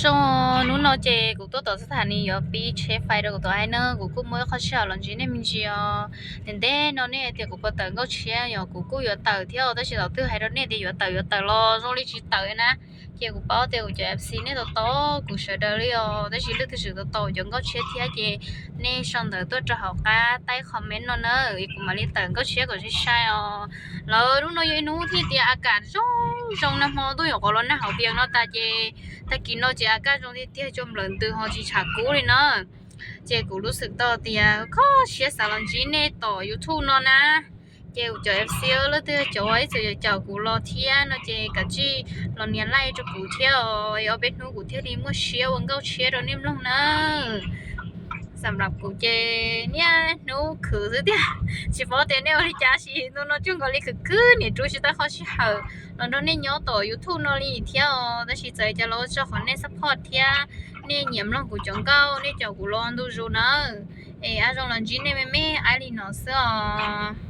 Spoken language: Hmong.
Zoo, hnub no ces kuv tuaj tom xab tham ne yuav pib tsheb fais rau kuv tus aib na, kuv kuj muaj ib qho sij hawm los ntsib nej me ntsis os. Ntev ntev no nej tias kuv puas tawm nkauj tshiab, yog kuv kuj yuav tawm thiab os, tab sis thaum twg hais rau nej tias yuav tawm yuav tawm los zoo li tsis tawm na. Ces kuv paub tias kuv cov F C nej tau tau kuv sawv daws li os, tab sis leej twg tseem tau tau cov nkauj tshiab thiab ces nej sau ntawv tuaj rau hauv qab taib comment no na, es kuv mam li tawm nkauj tshiab kom sai sai os. Lawv hnub no yog ib hnub thiaj tias a kam zoo zoo nag hmo ntuj nyuam qhuav los nag hauv tias no tas ces tag kis no ces a kaj zoo tiag tiag, cua nplawm ntws ho tsis tshav kub li na. Ces kuv lub xwm tau tias kho siab xav los ntsib nej tom YouTube no na. Ces kuv cov F C leej twg cov uas ib txwm caum kuv los thiab no ces kav tsij los nias like rau kuv thiab os, ob peb hnub kuv thiaj li muaj siab ua nkauj tshiab rau nej mloog na. Xam lab kuv ces niaj hnub khwv xwb tiag, tsis paub tias nej ua li cas sis ntu no cuag nkaus li khwv khwv niam rub tsis tau qhov sij hawm los nrog nej nyob tom YouTube no li thiab os, tab sis txawm cas los ua tsaug qhov nej support thiab nej nyiam mloog kuv cov nkauj, nej caum kuv los ntu zus na. Es a zoo los ntsib nej me me aib li no xwb os.